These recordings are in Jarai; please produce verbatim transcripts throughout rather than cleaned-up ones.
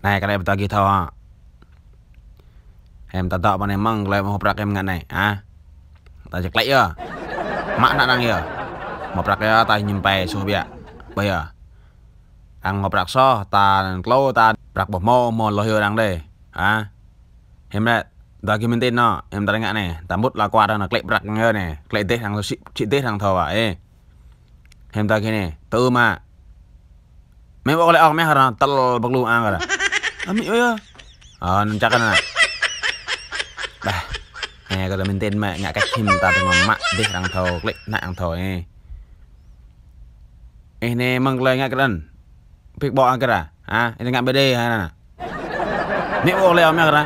Anai, kơ lĕ ƀu ta gih thâo hă. Hiư̆m ta dŏ pơ anai mơ̆ng, kơ lĕ mơ̆ hơ̆ prăk hiư̆m ngă anai, hă? Ta čơklĕ yơh. Mă ană arăng yơh. Mơ̆ prăk yơh, ta ñim pĕ soh biă. Ƀơi yơh. Arăng hơ̆ prăk soh, ta klâo ta prăk ƀu hmâo, hmâo lŏh yơh arăng đơi. Hă? Hiư̆m lĕ, ta gih mơ̆n tin nŏ, hiư̆m ta ngă anai. Ta mŭt la kuat arăng anai, klĕ prăk yơh anai. Klĕ dêh arăng thâo, sĭ, sĭ dêh arăng thâo wă, ê. Hiư̆m ta gih anai, tơ mă. Mĕ ƀu kơ lĕ ŏng mĕh hă, tơl pơklu ang kơ. Amĭ ơi. Ơ, anŭn čăk anŭn. Bah. Ê, kơ ta mĭn tin mĕ, ngă kĕč hiư̆m ta tơ mă dêh arăng thâo, klĕ ană arăng thâo, ê. Ê, anai mơ̆ng kơ lĕ ngă kĕč anŭn. Pik ƀô̆ ang kơ. Hă, ê, ngă bê đê hă anŭn. Mĕ ƀu kơ lĕ ŏng mĕh hă.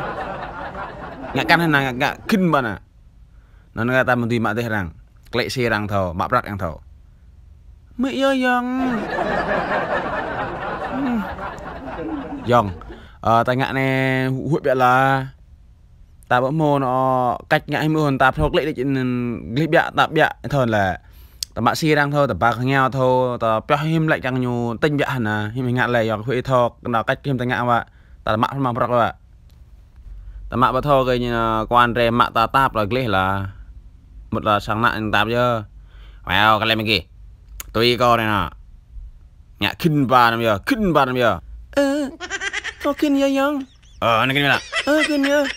Ngă kăn hă anŭn, ngă, ngă khĭn ƀă anŭn. Anŭn kơ ta mơ̆n dưi mă dêh arăng. Klĕ sĭ arăng thâo, mă prăk arăng thâo. Mơ̆ yơh Yŏng. Hmm. Yŏng. Ơ, ta ngă anai huĭ biă lah. Ta ƀu hmâo anŭn kĕč ngă hiư̆m ôh, ta phrâo klĕ đĕč anŭn glêh biă, ta biă thâo lĕ. Ta mă sĭ arăng thâo, ta ba kơ ngiao thâo, ta pioh hiư̆m lĕ kiăng ñu tĭng biă hă anŭn, hiư̆m ngă lĕ Yŏng huĭ thâo, anŭn kĕč hiư̆m ta ngă wă. Ta mă hmâo prăk wă. Ta mă ƀu thâo kơ ñu, kơ anŭn rai mă ta tap la glêh lah. Mŭt la sang ană ñu tap yơh. Wao, kơ lĕ mơ̆ng gih. Tui kâo anai nŏ. Ngă khĭn ba anăm yơh, khĭn ba anăm yơh. Ơ, kâo khĭn yơh Yŏng. Ơ, anai khĭn lah. Ơ, khĭn yơh.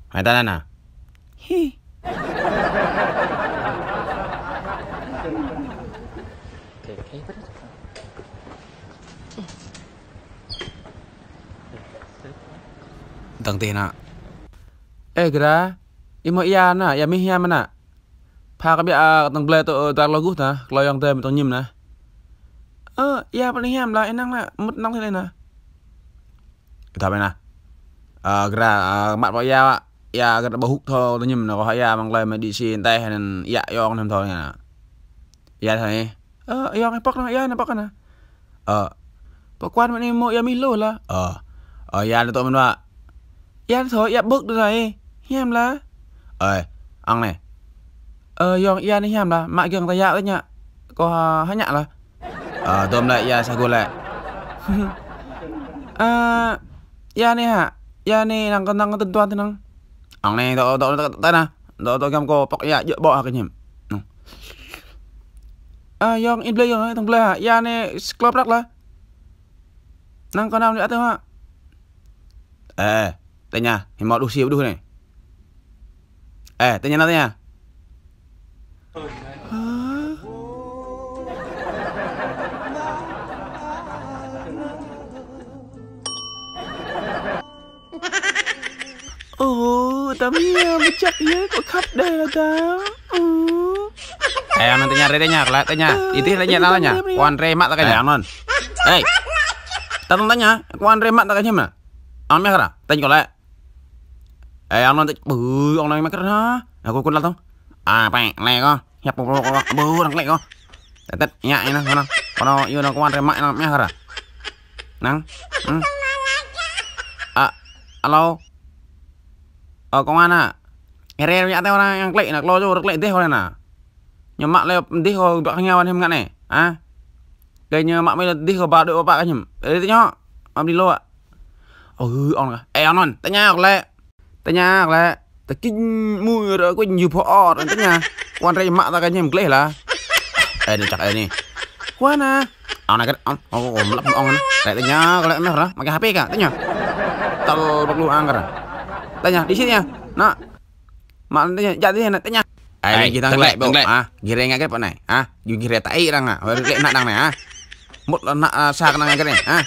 Hai ta anŭn. Hi. Dơ̆ng tih nŏ. Ê, Gra, ih hmâo ia anŭn, ia mih hiam anŭn. Pha kơ biă, ơ, tơ̆ng blơi tŏ, ơ, dăk lŏ guh ta, klâo Yŏng tơm tŏ ñim anŭn. Ơ, ia pơ anai hiam lah, ih năng lah, mŭt năng tih lĕ anŭn. Ih thâo mơ̆ anŭn. Ơ, Gra, ơ, mă pơ ia, ia Gra ƀu hŭk thâo tŏ ñim anŭn, kâo hă ia mơ̆ng klơi mơ̆ đi si teh anŭn, ia Yŏng anŭn thâo anŭn. Ia thâo anai. Ơ, Yŏng ih pŏk anŭn, ia anŭn pŏk anŭn. Ơ, pơkuan mơ̆n ih hmâo ia mih lu lah. Ơ, ơ, ia anŭn tŏ mơ̆n wă. Ia anŭn thâo ia ƀơ̆k đơi anai. Hiam lah. Ơi, ŏng anai. Ơ, Yŏng ia anai hiam lah. Mă giŏng ta ia tơña. Kâo hă, hă ngă lah. Ơ, dŏm lĕ ia sa gơ̆ lĕ. Ơ, ia anai hă. Ia anai năng kơ, năng kơ tơ̆n tuan tih năng. Ŏng anai dŏ, dŏ, dŏ, dŏ anŭn. Dŏ, dŏ giăm kâo pŏk ia djơ̆ ƀô̆ hă kơ ñim. Ơ, Yŏng, ih blơi Yŏng, tơ̆ng blơi hă. Ia anai sklop prăk lah. Năng kơ anăm lĕ atơ hă. Ê, tơña, ih hmâo đuh si ƀu đuh anai. Ê, tơña anŭn tơña. Hă? Ơ, tơm hiam, mơ̆ čăk yơh, kâo khăp đơi lah tơm. Ơ. Ê, anŭn tơña rai tơña, kơ lĕ tơña. Ơ, ih tih tơña anŭn tơña. Kơ anŭn rai mă ta kơ ñim. Ê, anŭn. Ê. Ta tơ̆ng tơña, kơ anŭn rai mă ta kơ ñim anŭn. Ŏng mĕh hă, tơña kơ lĕ. Ê, ŏng anŭn tơña, ƀu, ŏng anŭn mă kơ hă. Kâo kŭn lăp tŏng. A, pĕ, lĕ kâo. Hiăp pô pô kâo, ƀu, arăng klĕ kâo. Tĕt tĕt, ia, ia anŭn, anŭn. Kâo anŭn, yua anŭn kơ anŭn rai mă anŭn mĕh hă. Năng. Hmm. A, alo. Ơ, kơ anŭn anŭn. Ê, rai, rai, ia tơ arăng, arăng klĕ anŭn, klâo čô, arăng klĕ dêh kâo anŭn. Ñu mă lĕ dêh kâo ƀă kơ ngiao anŭn hiư̆m ngă anai. Hă? Kơ ñu mă mơ̆ lĕ dêh kâo ba đuaĭ pơpă kơ ñim. Ê, tơña. Mă bơni lu. Ơ, ŏng anŭn. Ê, ŏng anŭn. Tơña kơ lĕ. Tơña kơ lĕ. Ta kĭn mui rơ kuñ yu pho or. Tơña. Kơ anŭn rai mă ta kơ ñim glêh lah. Ê, anai čăk ê anai. Kơ anŭn anŭn. Ŏng anŭn kơ, ŏng, ŏng, ŏng, mă lăp ŏng anŭn. Rai tơña kơ lĕ mĕh hă. Mă kơ hă pĕ kơ. Tơña. Tơl pơklu ang kơ. Tơña. Đi sĭt tơña. Anŭn. Mă anŭn tơña, jak tơña, anŭn tơña. Ai, ai, gih tơ̆ng tơ̆ng lĕ, lĕ, tơ̆ng ƀô̆, lĕ. Hă? Gih rai ngă kĕ pơ anai, hă? Gih rai tai arăng, hă? Wơ̆t lĕ ană arăng anai, hă? Mŭt lĕ ană, a, sa kơ ană ngă kĕ anai, hă?